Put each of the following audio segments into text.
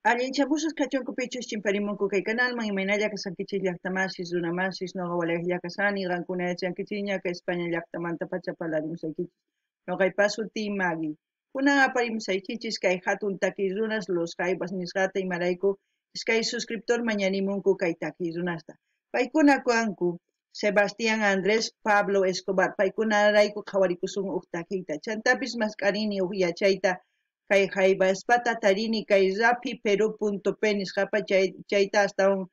Allinchamusas kachunku pichus chimparimunku kay kanalman, imaynalla kasankichis llaqtamasis, runamasis, noqa walejlla kasani, qankuna yachankichikña kay España llaqtamantapacha parlarimusaykichis. Noqaypa sutiy Maggie. Kunan aparimusaykichis kay hatun takiy runas Los Jaivas nisqata, imarayku iskay suscriptor mañarimunku kay takiy runasta. Paykuna kanku Sebastián Andrés, Pablo Escobar. Paykunarayku qhawarikusun uj takiyta. Chantapis mask'arini uj yachayta kay Jaivaspata tarini kay rapi perú.p nisqapa chayta astawan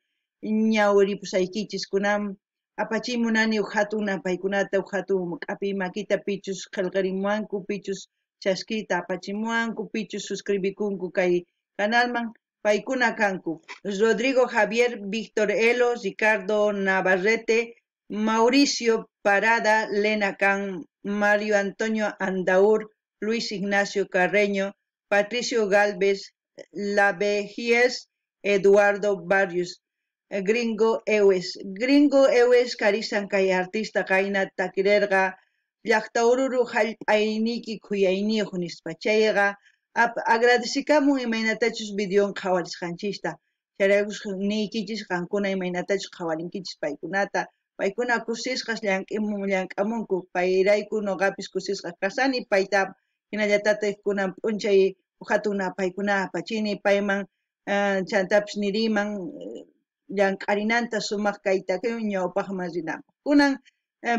ñawiripusaykichis. Kunan apachimunani uj hatun napaykunata, uj hatun k'apiy makita pichus qillqarimuwanku, pichus chaskiyta apachimuwanku, pichus suscribikunku kay kanalman. Paykuna kanku Rodrigo Javier, Víctor Elo, Ricardo Navarrete, Mauricio Parada, Lena Can, Mario Antonio Andaur, Luis Ignacio Carreño, Patricio Galvez, Lavegies, Eduardo Barrios, Gringo Ewes. Gringo Ewes karisan kay artista qayna takirerqa llaqta Oruro hallp'ayniyki khuyayniyuq nispa. Chayqa agradecikamun imaynatachus videon qhawarisqanchista. Chayraykus niykichis qankuna imaynatachus qhawarinkichis paykunata. Paykuna kusisqas llank'amunku. Payrayku noqapis kusisqas kasani payta hinallatataq kunan p'unchay hatun napaykuna apachini payman chantapis niriman llank'arinanta sumaq kayta ñawpaqman rinanpaq. Kunan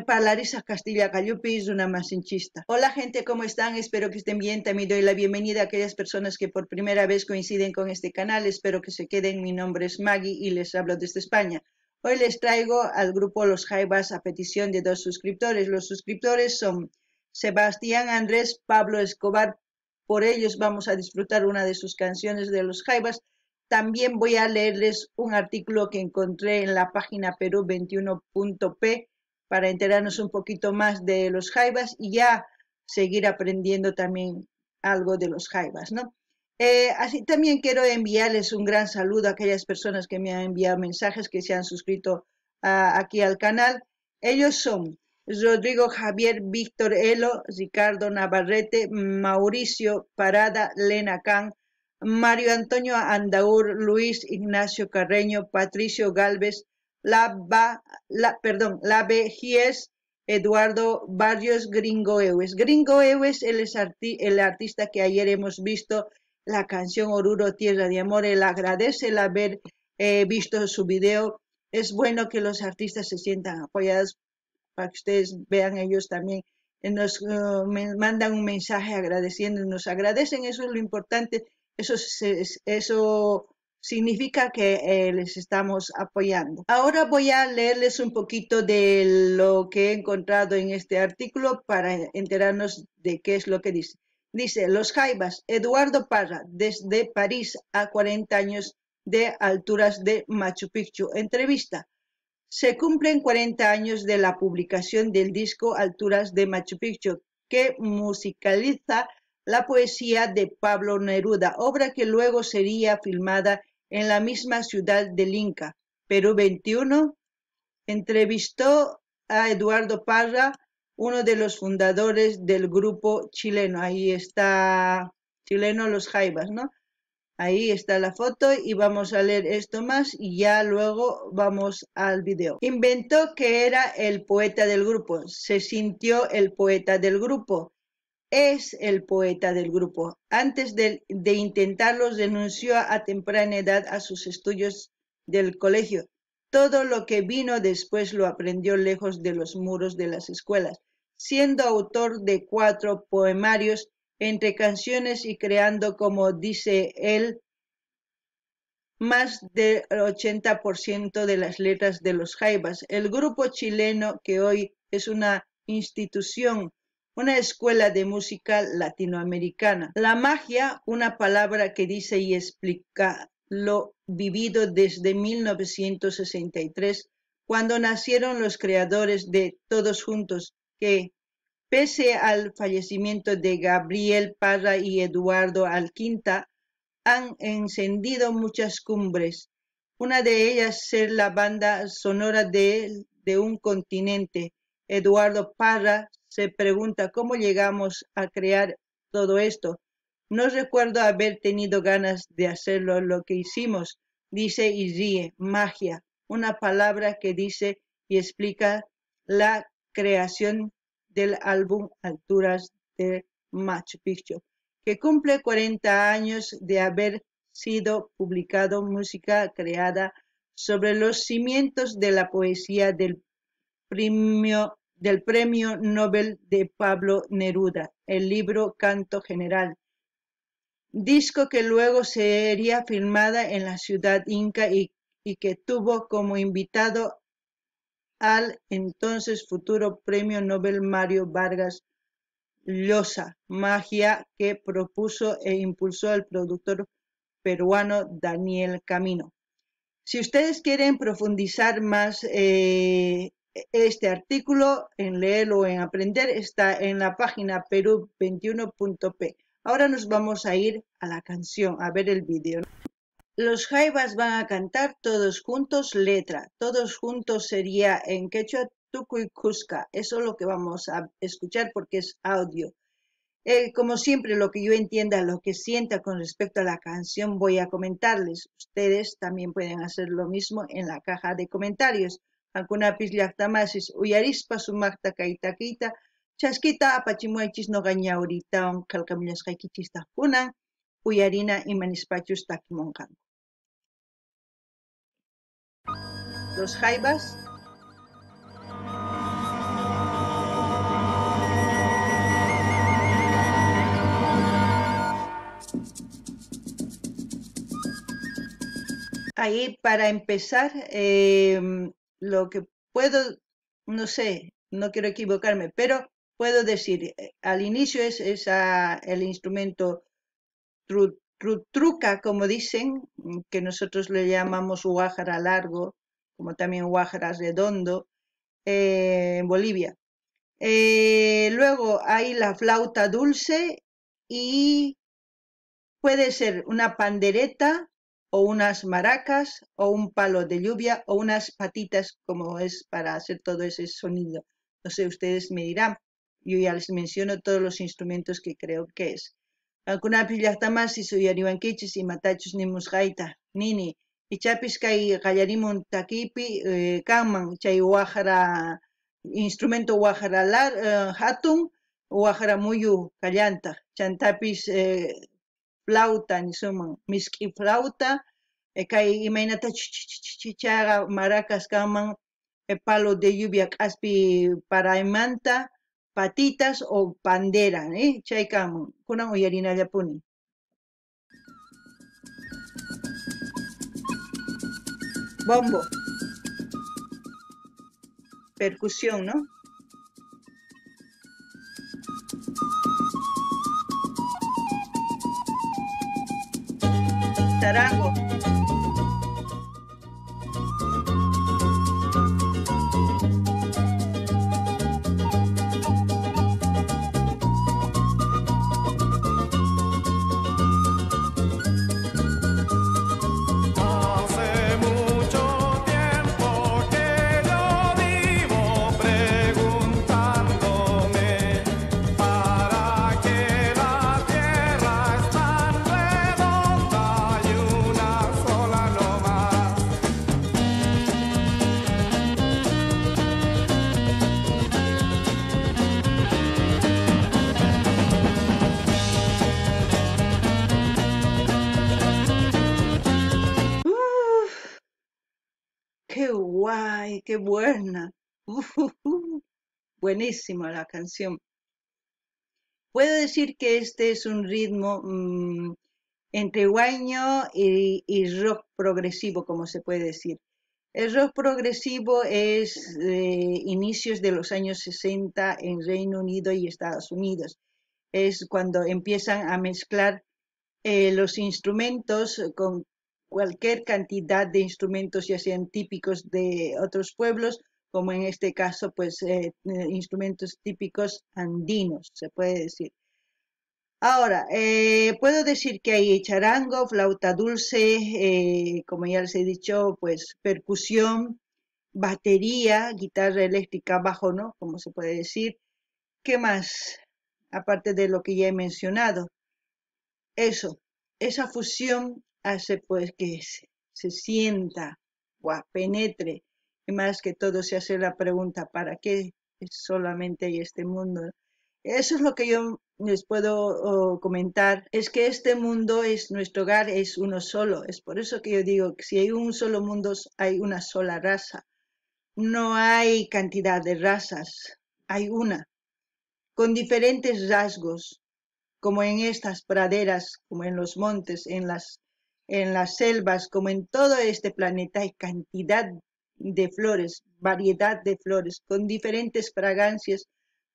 parlarisaq castilla qallupi runamasinchista. Hola gente, ¿cómo están? Espero que estén bien. También doy la bienvenida a aquellas personas que por primera vez coinciden con este canal. Espero que se queden. Mi nombre es Maggie y les hablo desde España. Hoy les traigo al grupo Los Jaivas a petición de dos suscriptores. Los suscriptores son Sebastián Andrés, Pablo Escobar. Por ellos vamos a disfrutar una de sus canciones de Los Jaivas. También voy a leerles un artículo que encontré en la página perú21.p para enterarnos un poquito más de Los Jaivas y ya seguir aprendiendo también algo de Los Jaivas, ¿no? Así también quiero enviarles un gran saludo a aquellas personas que me han enviado mensajes, que se han suscrito aquí al canal. Ellos son Rodrigo Javier, Víctor Elo, Ricardo Navarrete, Mauricio Parada, Lena Can, Mario Antonio Andaur, Luis Ignacio Carreño, Patricio Galvez, Lavegies, Eduardo Barrios, Gringo Ewes. Gringo Ewes, él es el artista que ayer hemos visto la canción Oruro, Tierra de Amor. Él agradece el haber visto su video. Es bueno que los artistas se sientan apoyados para que ustedes vean, ellos también nos mandan un mensaje agradeciendo, nos agradecen, eso es lo importante, eso significa que les estamos apoyando. Ahora voy a leerles un poquito de lo que he encontrado en este artículo para enterarnos de qué es lo que dice. Dice, Los Jaivas, Eduardo Parra, desde París a 40 años de alturas de Machu Picchu. Entrevista. Se cumplen 40 años de la publicación del disco Alturas de Machu Picchu, que musicaliza la poesía de Pablo Neruda, obra que luego sería filmada en la misma ciudad del Inca. Perú 21 entrevistó a Eduardo Parra, uno de los fundadores del grupo chileno. Ahí está, chileno Los Jaivas, ¿no? Ahí está la foto y vamos a leer esto más y ya luego vamos al video. Inventó que era el poeta del grupo, se sintió el poeta del grupo, es el poeta del grupo. Antes de intentarlo, renunció a temprana edad a sus estudios del colegio. Todo lo que vino después lo aprendió lejos de los muros de las escuelas, siendo autor de 4 poemarios entre canciones y creando, como dice él, más del 80% de las letras de Los Jaivas, el grupo chileno que hoy es una institución, una escuela de música latinoamericana. La magia, una palabra que dice y explica lo vivido desde 1963, cuando nacieron los creadores de Todos Juntos, que, pese al fallecimiento de Gabriel Parra y Eduardo Alquinta, han encendido muchas cumbres, una de ellas ser la banda sonora de un continente. Eduardo Parra se pregunta cómo llegamos a crear todo esto. No recuerdo haber tenido ganas de hacerlo lo que hicimos, dice y ríe, magia, una palabra que dice y explica la creación del álbum Alturas de Machu Picchu, que cumple 40 años de haber sido publicado, música creada sobre los cimientos de la poesía del premio Nobel de Pablo Neruda, el libro Canto General, disco que luego sería filmada en la ciudad inca y que tuvo como invitado al entonces futuro premio Nobel Mario Vargas Llosa, magia que propuso e impulsó el productor peruano Daniel Camino. Si ustedes quieren profundizar más este artículo, en leerlo o en aprender, está en la página peru21.p. Ahora nos vamos a ir a la canción, a ver el vídeo. Los Jaivas van a cantar todos juntos letra. Todos juntos sería en quechua tukuy kuska. Eso es lo que vamos a escuchar porque es audio. Como siempre, lo que yo entienda, lo que sienta con respecto a la canción, voy a comentarles. Ustedes también pueden hacer lo mismo en la caja de comentarios. Qankunapis llaqtamasis uyarispa sumaqta kay takiyta chaskita apachimuaychis noqa ñawriytawan qillqamullasqaykichista kunan uyarina imanispachus takimunqanku. Los Jaivas. Ahí para empezar, lo que puedo, no sé, no quiero equivocarme, pero puedo decir, al inicio es el instrumento truca, como dicen, que nosotros le llamamos guájara largo, como también guájara redondo, en Bolivia. Luego hay la flauta dulce y puede ser una pandereta o unas maracas o un palo de lluvia o unas patitas, como es para hacer todo ese sonido. No sé, ustedes me dirán. Yo ya les menciono todos los instrumentos que creo que es. Qankunapis llaqtamasis uyariwankichis imatachus nimusqayta nini. Ichapis kay qallarimun takiypi kanman chay waqra instrumento waqra hatun waqra muyu kallantaq chantapis flauta nisuman misk'i flauta kay imaynata chayqa maracas kanman palo de lluvia k'aspi paraymanta patitas o pandera, chay kanman kunan uyarinallapuni. Bombo. Percusión, ¿no? Charango. ¡Qué guay! ¡Qué buena! Buenísima la canción. Puedo decir que este es un ritmo entre huayño y rock progresivo, como se puede decir. El rock progresivo es de inicios de los años 60 en Reino Unido y Estados Unidos. Es cuando empiezan a mezclar los instrumentos con cualquier cantidad de instrumentos, ya sean típicos de otros pueblos, como en este caso, pues instrumentos típicos andinos, se puede decir. Ahora, puedo decir que hay charango, flauta dulce, como ya les he dicho, pues percusión, batería, guitarra eléctrica, bajo, ¿no? Como se puede decir. ¿Qué más? Aparte de lo que ya he mencionado. Eso, esa fusión hace pues que se sienta o penetre, y más que todo se hace la pregunta, ¿para qué solamente hay este mundo? Eso es lo que yo les puedo comentar, es que este mundo es nuestro hogar, es uno solo. Es por eso que yo digo que si hay un solo mundo, hay una sola raza. No hay cantidad de razas, hay una, con diferentes rasgos, como en estas praderas, como en los montes, en las selvas, como en todo este planeta hay cantidad de flores, variedad de flores, con diferentes fragancias,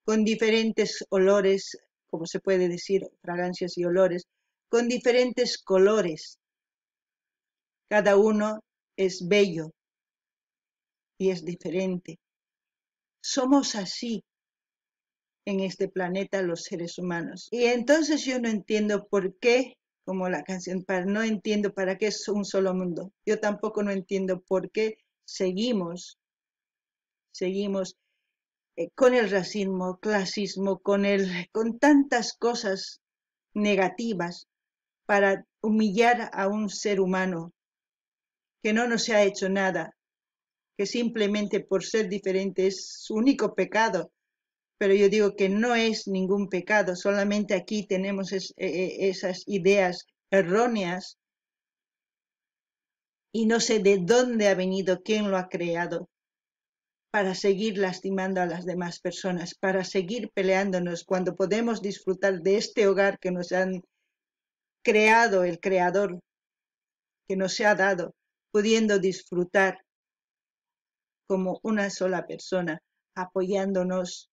con diferentes olores, como se puede decir, fragancias y olores, con diferentes colores. Cada uno es bello y es diferente. Somos así en este planeta los seres humanos. Y entonces yo no entiendo por qué, como la canción, no entiendo para qué es un solo mundo. Yo tampoco no entiendo por qué seguimos con el racismo, clasismo, con tantas cosas negativas para humillar a un ser humano que no nos ha hecho nada, que simplemente por ser diferente es su único pecado. Pero yo digo que no es ningún pecado, solamente aquí tenemos esas ideas erróneas y no sé de dónde ha venido, quién lo ha creado, para seguir lastimando a las demás personas, para seguir peleándonos cuando podemos disfrutar de este hogar que nos han creado el Creador, que nos ha dado, pudiendo disfrutar como una sola persona, apoyándonos,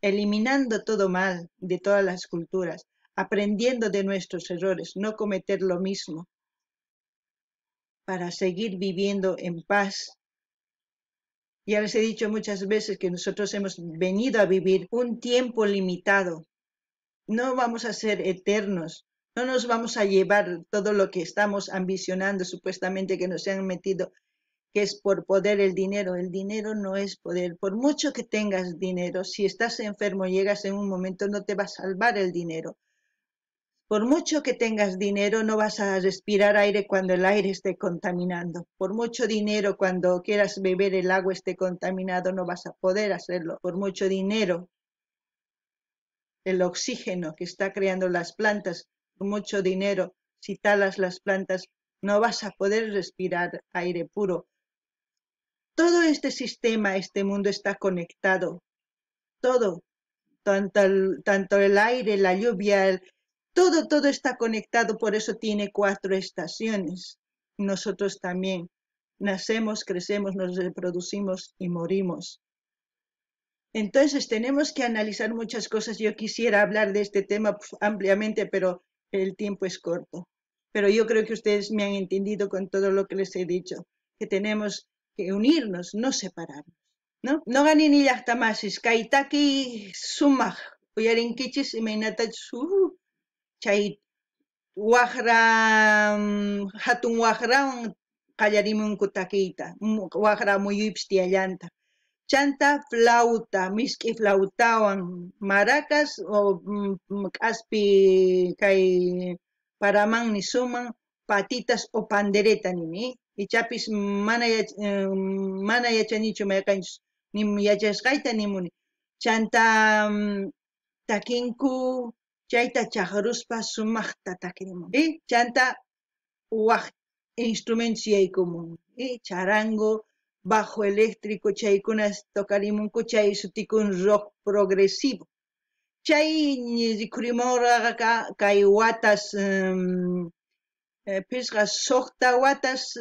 eliminando todo mal de todas las culturas, aprendiendo de nuestros errores, no cometer lo mismo, para seguir viviendo en paz. Ya les he dicho muchas veces que nosotros hemos venido a vivir un tiempo limitado. No vamos a ser eternos, no nos vamos a llevar todo lo que estamos ambicionando, supuestamente que nos han metido, que es por poder el dinero. El dinero no es poder. Por mucho que tengas dinero, si estás enfermo, llegas en un momento, no te va a salvar el dinero. Por mucho que tengas dinero, no vas a respirar aire cuando el aire esté contaminando. Por mucho dinero, cuando quieras beber el agua esté contaminado, no vas a poder hacerlo. Por mucho dinero, el oxígeno que está creando las plantas, por mucho dinero, si talas las plantas, no vas a poder respirar aire puro. Todo este sistema, este mundo está conectado. Todo, tanto el aire, la lluvia, todo está conectado, por eso tiene 4 estaciones. Nosotros también nacemos, crecemos, nos reproducimos y morimos. Entonces tenemos que analizar muchas cosas. Yo quisiera hablar de este tema ampliamente, pero el tiempo es corto. Pero yo creo que ustedes me han entendido con todo lo que les he dicho, que tenemos que unirnos, no separarnos, ¿no? Noqa nini llaqtamasis, kay taki sumaq uyarinkichis imaynatachus chay waqra hatun waqrawan qallarimunku takiyta, waqra muyuypis tiyallanta. Chanta flauta, misk'i flautawan, maracas o k'aspi kay paraman nisuman, patitas o pandereta nini. Ichapis mana yachanichu mayqanchus, ni yachasqayta nimuni. Chanta takinku chayta chaqruspa sumaqta takirimun. Chanta waq instrumentos yaykumun. Charango, bajo eléctrico, chaykunas tocarimunku, chay sutikun rock progresivo. Chay rikurimurqa kay watas pisqa suqta watas,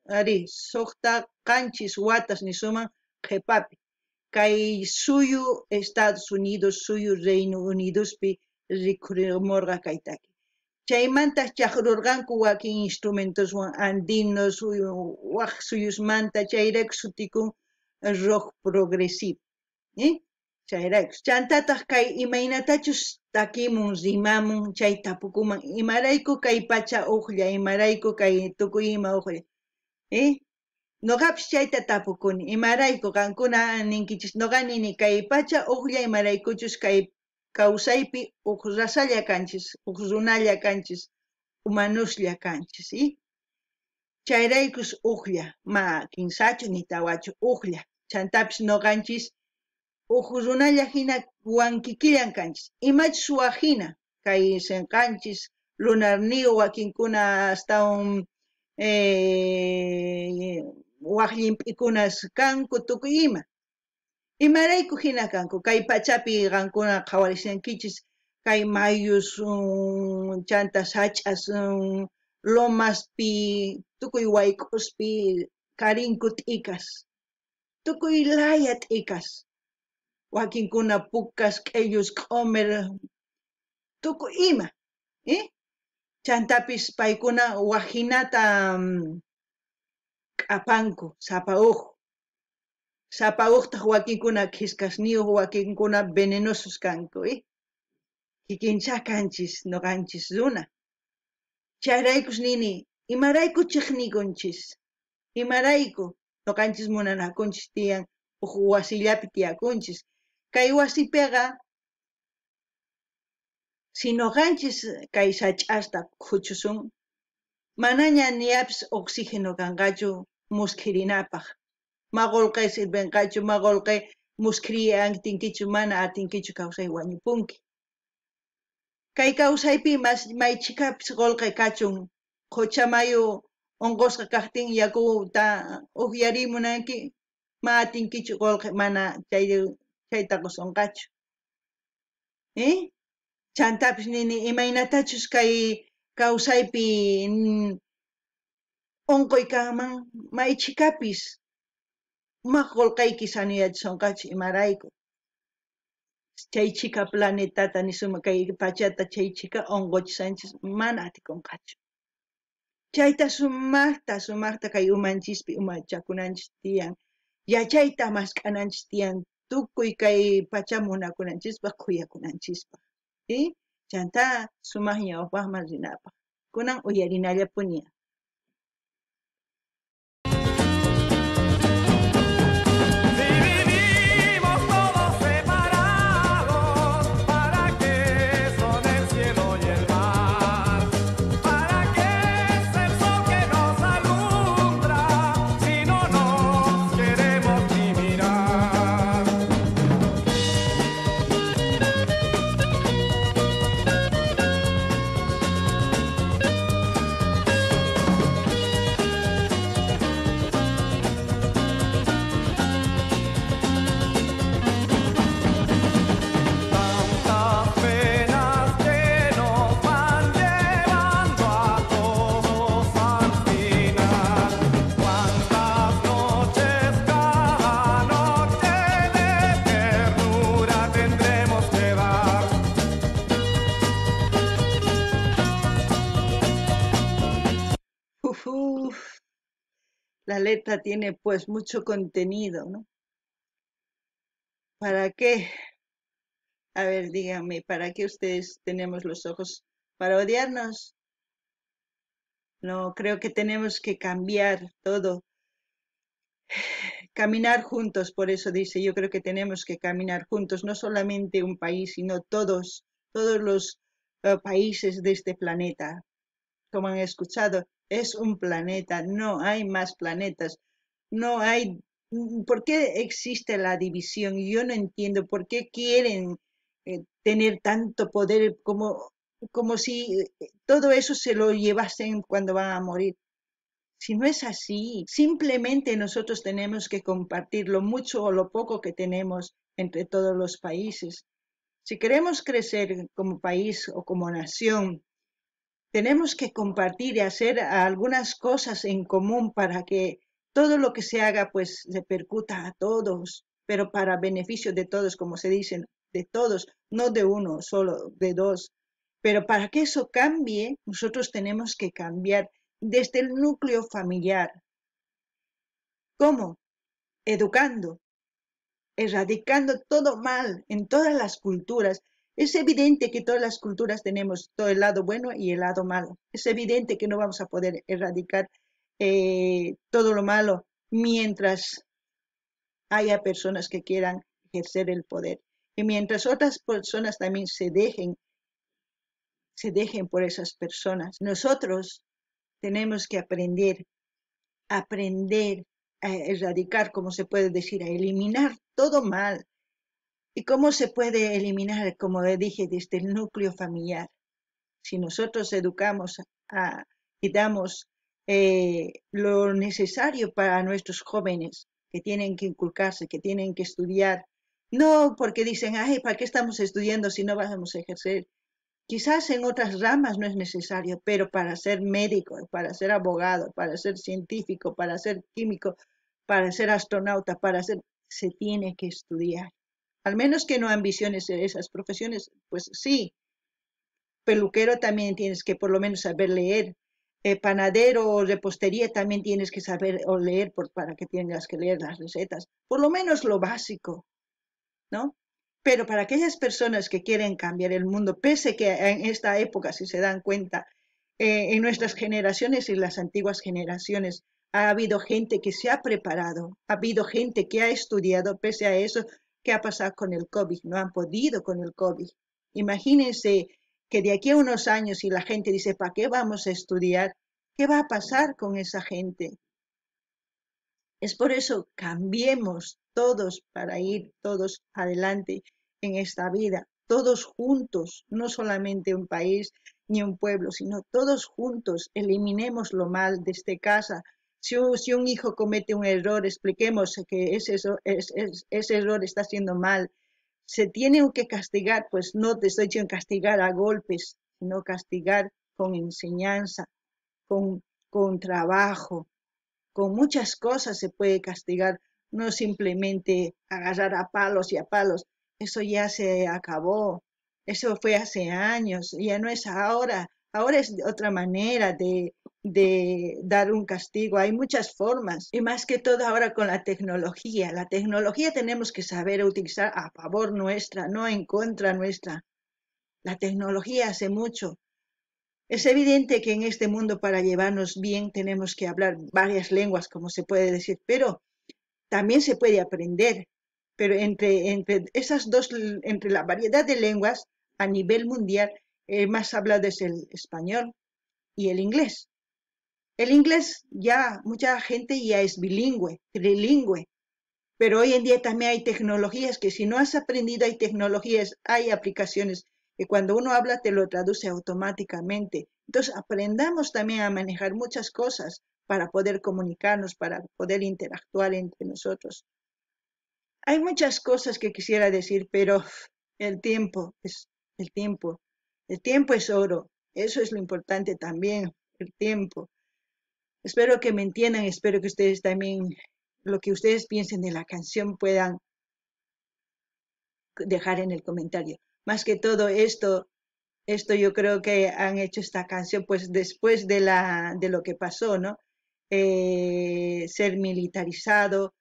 ari suqta qanchis watas nisuman qhipapi. Kay suyu Estados Unidos, suyu Reino Unidospi rikurimurqa kay taki. Chaymanta chaqrurqanku wakin instrumentoswan andinos, waq suyusmanta, chayrayku sutikun rock progresivo. Chayrayku. Chantataq kay imaynatachus takimun, rimamun, chay tapukuman, imarayku kay pacha uqlla, imarayku kay tukuy ima uqlla. Noqapis chayta tapukuni, imarayku qankuna ninkichis, noqa nini kay pacha uqlla imaraykuchus kay Kawsaypi uj razalla kanchis, uj runalla kanchis, humanoslla kanchis, ¿sí? Chayraykus ujlla, ma kinsachu ni tawachu, ujlla. Chantapis noqanchis uj runalla hina wankikillan kanchis. Imachus waj hina kay senqanchis, lunarniyu wakinkuna astawan waj llimp'ikunas kanku tukuy ima. Imarayku hina kanku, kay pachapi qankuna qhawarishankichis kay mayus, chanta sach'as, lomaspi, tukuy wayk'uspi karinku t'ikas, tukuy laya t'ikas, wakinkuna pukas, q'ellus, q'omer, tukuy ima, ¿eh? Chantapis paykuna wajinata k'apanku sapa uj. Sapa ujtaj wakinkuna khiskasniyuq, wakinkuna venenosos kanku, ¿eh? Kikinchá kanchis noqanchis runa. Chayraykus nini, imarayku chiqnikunchis, imarayku noqanchis munanakunchis tiyan, uj wasillapi tiyakunchis. Kay wasipiqa, si noqanchis kay sach'asta khuchusun, manaña niyapis oxígeno kanqachu muskhirinapaq. Ma qolqe sirvenqachu, ma qolqe muskhiriyantinkichu, mana atinkichu kawsay wañupunki. Kay kawsaypi may chhikapis qolqe kachun, qhocha mayu unqusqa kaqtin yakuta ukyarimunanki, ma atinkichu qolqe mana chayta qusunqachu. ¿Eh? Chantapis nini, imaynatachus kay kawsaypi unquy kanman, may chhikapis ma qolqayki sanuyachisonqachu imarayku. Chay chhika planetata nisuma kay pachata chay chhika unquchisanchis mana atikunqachu. Chayta sumaqta sumaqta kay umanchispi umachakunanchis tiyan, yachayta mask'ananchis tiyan, tukuy kay pacha munakunanchispaq, khuyakunanchispaq. ¿Sí? Chanta sumaq ñawpaqman rinapaq. Kunan uyarinallapuni. La letra tiene pues mucho contenido, ¿no? ¿Para qué? A ver, díganme, ¿para qué ustedes tenemos los ojos? ¿Para odiarnos? No, creo que tenemos que cambiar todo. Caminar juntos, por eso dice, yo creo que tenemos que caminar juntos, no solamente un país, sino todos los países de este planeta. Como han escuchado, es un planeta, no hay más planetas, no hay... ¿Por qué existe la división? Yo no entiendo por qué quieren tener tanto poder como si todo eso se lo llevasen cuando van a morir. Si no es así, simplemente nosotros tenemos que compartir lo mucho o lo poco que tenemos entre todos los países. Si queremos crecer como país o como nación, tenemos que compartir y hacer algunas cosas en común para que todo lo que se haga pues repercuta a todos, pero para beneficio de todos, como se dicen, de todos, no de uno, solo de dos. Pero para que eso cambie, nosotros tenemos que cambiar desde el núcleo familiar. ¿Cómo? Educando, erradicando todo mal en todas las culturas. Es evidente que todas las culturas tenemos todo el lado bueno y el lado malo. Es evidente que no vamos a poder erradicar todo lo malo mientras haya personas que quieran ejercer el poder. Y mientras otras personas también se dejen por esas personas. Nosotros tenemos que aprender a erradicar, como se puede decir, a eliminar todo mal. ¿Y cómo se puede eliminar? Como dije, desde el núcleo familiar. Si nosotros educamos y damos lo necesario para nuestros jóvenes que tienen que inculcarse, que tienen que estudiar, no porque dicen, ay, ¿para qué estamos estudiando si no vamos a ejercer? Quizás en otras ramas no es necesario, pero para ser médico, para ser abogado, para ser científico, para ser químico, para ser astronauta, se tiene que estudiar. Al menos que no ambiciones esas profesiones, pues sí. Peluquero también tienes que por lo menos saber leer. Panadero o repostería también tienes que saber o leer para que tengas que leer las recetas. Por lo menos lo básico, ¿no? Pero para aquellas personas que quieren cambiar el mundo, pese que en esta época, si se dan cuenta, en nuestras generaciones y las antiguas generaciones, ha habido gente que se ha preparado, ha habido gente que ha estudiado, pese a eso, ¿qué ha pasado con el COVID? No han podido con el COVID. Imagínense que de aquí a unos años, si la gente dice, ¿para qué vamos a estudiar? ¿Qué va a pasar con esa gente? Es por eso, cambiemos todos para ir todos adelante en esta vida, todos juntos, no solamente un país ni un pueblo, sino todos juntos, eliminemos lo mal desde casa. Si un hijo comete un error, expliquemos que ese error está haciendo mal. Se tiene que castigar, pues no te estoy diciendo castigar a golpes, sino castigar con enseñanza, con trabajo, con muchas cosas se puede castigar, no simplemente agarrar a palos y a palos. Eso ya se acabó, eso fue hace años, ya no es ahora. Ahora es otra manera de dar un castigo, hay muchas formas. Y más que todo ahora con la tecnología. La tecnología tenemos que saber utilizar a favor nuestra, no en contra nuestra. La tecnología hace mucho. Es evidente que en este mundo para llevarnos bien tenemos que hablar varias lenguas, como se puede decir, pero también se puede aprender. Pero entre esas dos, entre la variedad de lenguas a nivel mundial, el más hablado es el español y el inglés. El inglés ya, mucha gente ya es bilingüe, trilingüe, pero hoy en día también hay tecnologías que si no has aprendido, hay tecnologías, hay aplicaciones que cuando uno habla te lo traduce automáticamente. Entonces aprendamos también a manejar muchas cosas para poder comunicarnos, para poder interactuar entre nosotros. Hay muchas cosas que quisiera decir, pero el tiempo es el tiempo. El tiempo es oro, eso es lo importante también, el tiempo. Espero que me entiendan, espero que ustedes también, lo que ustedes piensen de la canción puedan dejar en el comentario. Más que todo esto yo creo que han hecho esta canción pues después de lo que pasó, ¿no? Ser militarizado,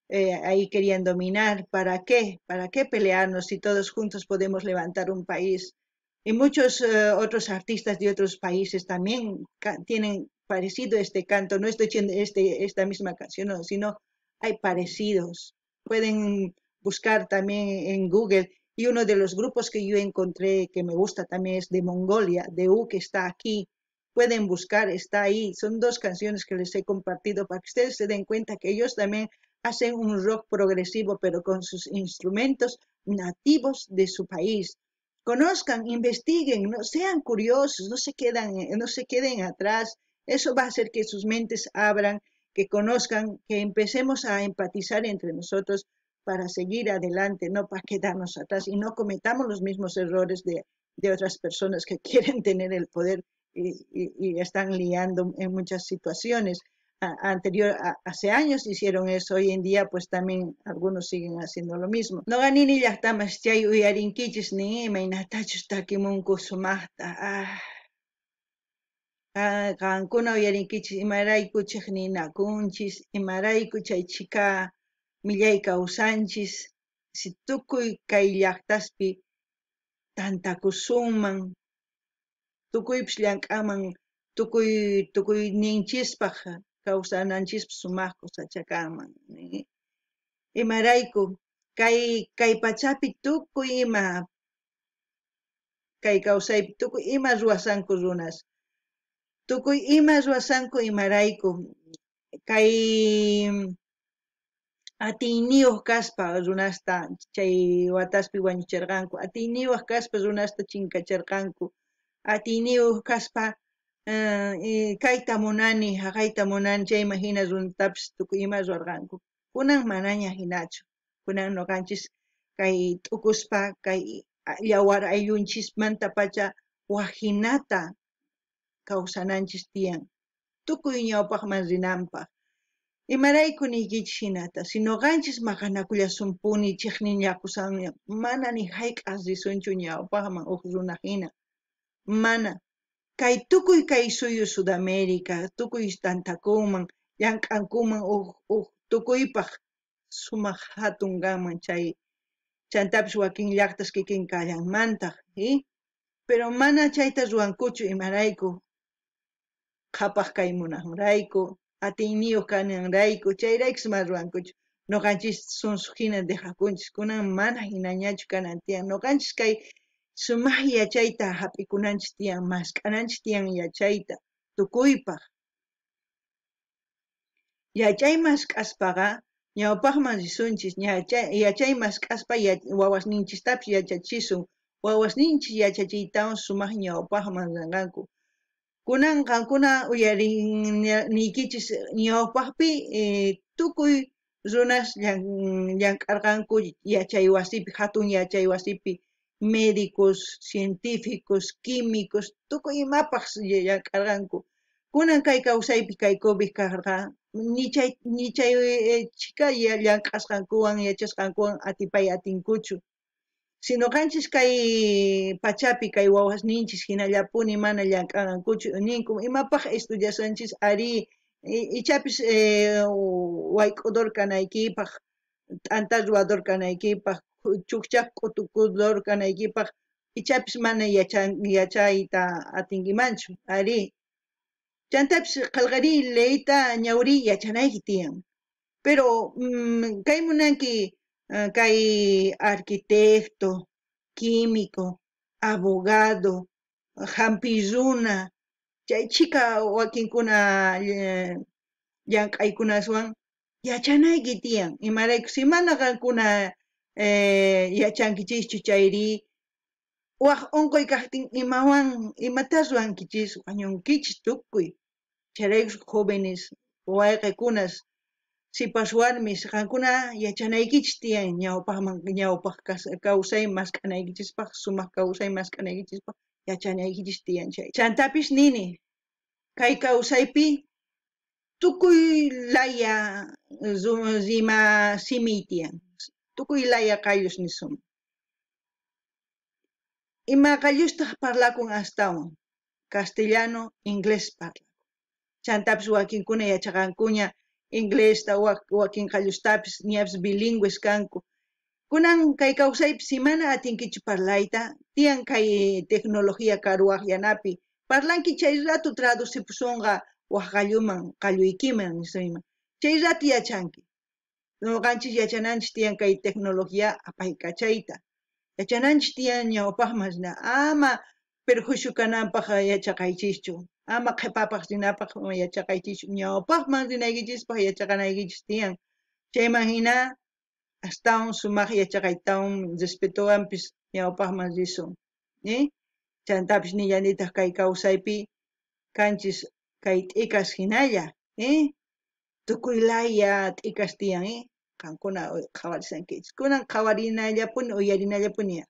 ahí querían dominar. ¿Para qué? ¿Para qué pelearnos si todos juntos podemos levantar un país? Y muchos otros artistas de otros países también tienen parecido este canto. No estoy diciendo esta misma canción, no, sino hay parecidos. Pueden buscar también en Google. Y uno de los grupos que yo encontré que me gusta también es de Mongolia, de U, que está aquí. Pueden buscar, está ahí. Son dos canciones que les he compartido para que ustedes se den cuenta que ellos también hacen un rock progresivo, pero con sus instrumentos nativos de su país. Conozcan, investiguen, no sean curiosos, no se queden atrás. Eso va a hacer que sus mentes abran, que conozcan, que empecemos a empatizar entre nosotros para seguir adelante, no para quedarnos atrás y no cometamos los mismos errores de otras personas que quieren tener el poder y están liando en muchas situaciones. Hace años hicieron eso, hoy en día pues también algunos siguen haciendo lo mismo. Noqanini llaqtamas chay uyarinkichis ni imaynatachus takimunku sumaqta. Qankuna uyarinkichis imarayku chiqninakunchis, imarayku chay chika millay kawsanchis, si tukuy kay llaqtaspi tantakusunman, tukuypis llank'aman, tukuy ninchispaq kawsananchispaq sumaqku sachakanman. Imarayku Kay pachapi tukuy ima kay kawsaypi tukuy ima ruwasanku runas. Tukuy ima ruwasanku imarayku kay atiyniyuq kaspa runasta chay wataspi wañucherqanku, atiyniyuq kaspa runasta chinkacherqanku, atiyniyuq kaspa kayta munani, haqayta munani, chayman hina runatapis tukuy ima ruwarqanku. Kunan manaña hinachu. Kunan noqanchis kay t'ukuspa kay yawar ayllunchismantapacha wajinata kawsananchis tiyan tukuy ñawpaqman rinanpaq. Imarayku niykichis hinata, si noqanchis maqanakullasunpuni chiqninakusanña, mana ni hayk'aq risunchu ñawpaqman uj runa hina. Mana. Kay tukuy kay suyu Sudamérica, tukuy tantakunman, llank'ankuman uj tukuypaq sumaq hatun kanman chay chantapis wakin llaqtas kikin kallanmantaq, Pero mana chayta ruwankuchu imarayku qhapaq kay munanrayku, atiyniyuq kananrayku, chayraykus mana ruwankuchu. Noqanchis sunsu hina dejakunchis, kunan mana hinañachu kanan tiyan. Noqanchis kay sumaq yachayta hap'ikunanchis tiyan, mask'ananchis tiyan yachayta tukuypaq. Yachay mask'aspaqa ñawpaqman risunchis, yachay mask'aspa wawasninchistapis yachachisun, wawasninchis yachachiytawan sumaq ñawpaqman rinqanku. Kunan qankuna uyariniykichis ñawpaqpi tukuy runas llank'arqanku yachay wasipi, hatun yachay wasipi, médicos, científicos, químicos, tukuy imapaq llank'arqanku. Kunan kay kawsaypi kay COVID karqa, ni chay chhika llank'asqankuwan yachasqankuwan atipay atinkuchu. Si noqanchis kay pachapi kay wawasninchis hinallapuni mana llank'anqankuchu ninku imapaq estudiasanchis ari ichapis wayk'udor kanaykipaq, t'anta ruwador kanaykipaq, chukchaq k'utukudor kanaykipaq, ichapis mana yachayta atinkimanchu ari. Chantapis qillqariy leyta ñawriy yachanayki tiyan. Pero kay munanki kay arquitecto, químico, abogado, hampi runa, chay chhika wakinkuna llank'aykunaswan yachanayki tiyan. Imarayku si mana qankuna yachankichischu chayri waj unquy kaqtin imawan imata ruwankichis wañunkichis tukuy. Chayrayku jóvenes wayqikunas sipas warmis qankuna yachanaykichis tiyan ñawpaqman ñawpaq kawsay mask'anaykichispaq, sumaq kawsay mask'anaykichispaq yachanaykichis tiyan chay. Chantapis nini kay kawsaypi tukuy laya rima simiy tiyan, tukuy laya qallus nisun. Ima qallustaq parlakun astawan, castellano, inglés parlakun. Chantapis wakinkuna yachaqankuña inglesta, wakin qallustapis ñapis bilingües kanku. Kunan kay kawsaypi si mana atinkichu parlayta, tiyan kay tecnología karuwaqllanapi. Parlanki chay rato traducipusunqa waj qalluman, qalluykiman nisuyman. Chay rato yachanki. Noqanchis yachananchis tiyan kay tecnología apaykachayta. Yachananchis tiyan ñawpaqman rina, ama perjuicio kananpaq yachaqaychischu, ama qhipapaq rinapaq yachaqaychischu, ñawpaqman rinaykichispaq yachaqanaykichis tiyan. Chayman hina astawan sumaq yachaqaytawan respetowanpis ñawpaqman risun. Chantapis nillanitaq kay kawsaypi kanchis kay t'ikas hinalla, tukuy laya t'ikas tiyan, qankuna qhawarishankichis. Kunan qhawarinallapuni uyarinallapuni.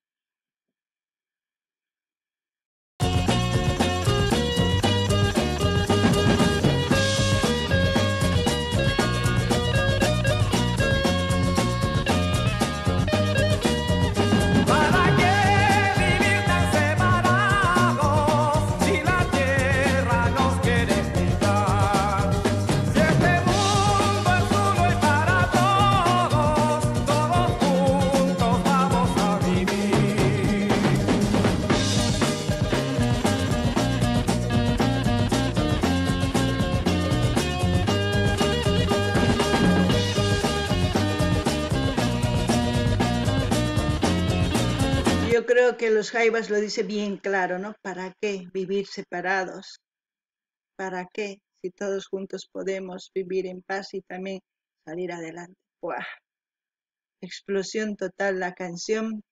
¿Para qué vivir tan separados si la tierra nos quiere juntar? Si este mundo es uno y para todos, todos juntos vamos a vivir. creo que los Jaivas lo dice bien claro, ¿no? ¿Para qué vivir separados? ¿Para qué? Si todos juntos podemos vivir en paz y también salir adelante. ¡Buah! Explosión total la canción,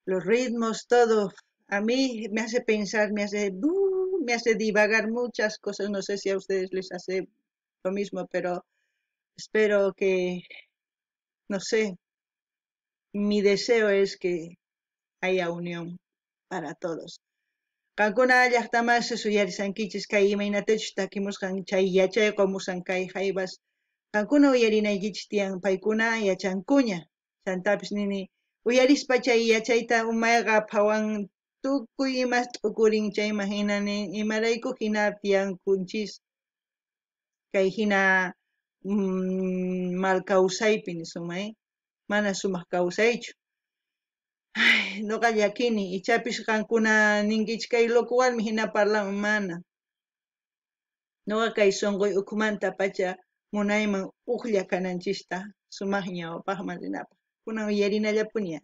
los ritmos, todo. A mí me hace pensar, me hace divagar muchas cosas. No sé si a ustedes les hace lo mismo, pero espero que, no sé, mi deseo es que haya unión para todos. Qankuna llaqtamas uyarisankichis kay imaynatachus takimusqan chay yachay qomusan kay Jaivas. Qankuna uyarinaykichis tiyan, paykuna yachankuña. Chantapis nini uyarispa chay yachayta umayqa phawan tukuy imas t'ukurin chayman hina imarayku hina tiyankunchis kay hina mal kawsaypi nisumay, mana sumaq kawsaychu. Ay, noqa llakini, ichapis qankuna ninkichis kay loco warmi hina parlan, mana. Noqa kay sunquy ukhumanta pacha munayman uqlla kananchista sumaq ñawpaqman rinapaq. Kunan uyarinallapuni.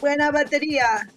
Buena batería.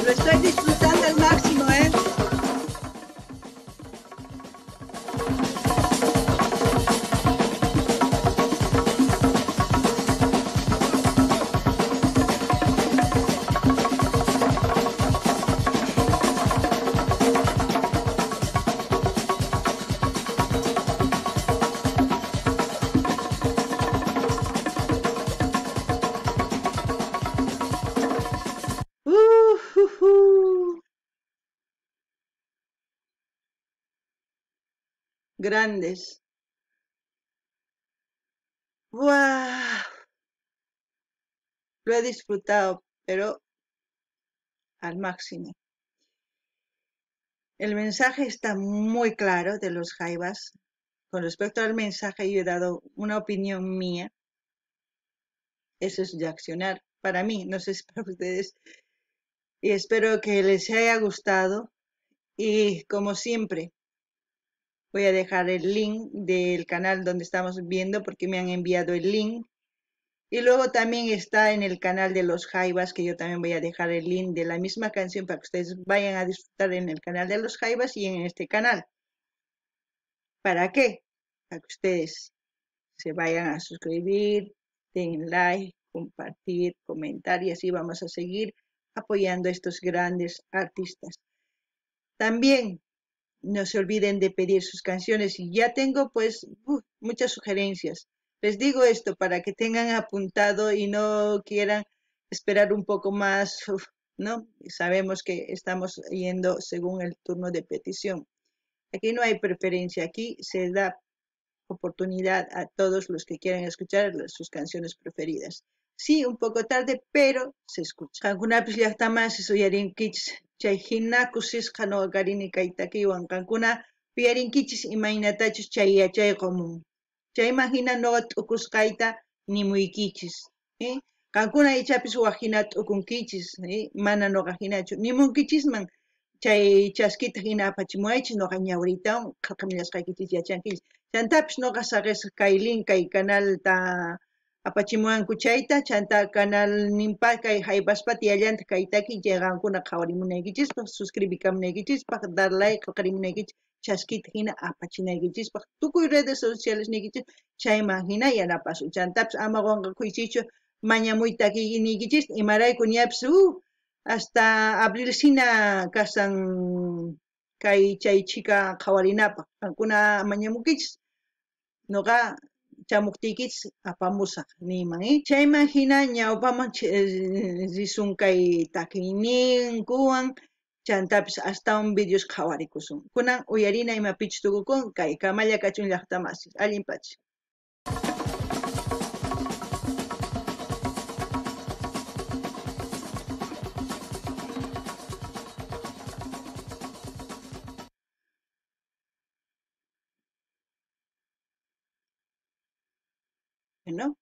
Estoy disfrutando al máximo, ¿eh? Grandes. ¡Wow! Lo he disfrutado, pero al máximo. El mensaje está muy claro de los Jaivas. Con respecto al mensaje, yo he dado una opinión mía. Eso es reaccionar para mí, no sé si para ustedes. Y espero que les haya gustado. Y como siempre, voy a dejar el link del canal donde estamos viendo porque me han enviado el link. Y luego también está en el canal de los Jaivas, que yo también voy a dejar el link de la misma canción para que ustedes vayan a disfrutar en el canal de los Jaivas y en este canal. ¿Para qué? Para que ustedes se vayan a suscribir, den like, compartir, comentar y así vamos a seguir apoyando a estos grandes artistas. También no se olviden de pedir sus canciones y ya tengo pues muchas sugerencias. Les digo esto para que tengan apuntado y no quieran esperar un poco más. ¿No? Sabemos que estamos yendo según el turno de petición. Aquí no hay preferencia, aquí se da oportunidad a todos los que quieran escuchar sus canciones preferidas. Sí, un poco tarde, pero se escucha. Qankunapis llaqtamasis uyarinkichis chay hina kusisqa noqa karini kay takiywan. Qankuna uyarinkichis imaynatachus chay yachay qomun. Chayman hina noqa t'ukusqayta nimuykichis. Qankuna ichapis waj hina t'ukunkichis, mana noqa hinachu. Nimunkichisman chay chaskita hina apachimuwaychis noqa ñawriytawan qhaqhamillasqaykichis yachankichis. Chantapis noqa saqesaq kay link kay canalta apachimuwanku chayta, chanta canal ninpa kay haybaspa tiyallantaq kay taki chay qankuna qhawarimunaykichispaq, suscribikamunaykichispaq, dar like qhawarimunaykichis, chaskita hina apachinaykichispaq, tukuy redes sociales niykichis chayman hina yanapasun. Chantapis ama qonqakuychischu mañamuy takiyniykichis, imarayku ñapis hasta abril hina kasan kay chay chhika qhawarinapaq. Qankuna mañamunkichis, noqa chamuqtiykichis apamusaq niyman. Chayman hina ñawpaman risun kay takiyninkuwan, chantapis astawan videos qhawarikusun. Kunan uyarina imapichus tukukun kay kamalla kachun llaqtamasis. Allin pacha. Bueno.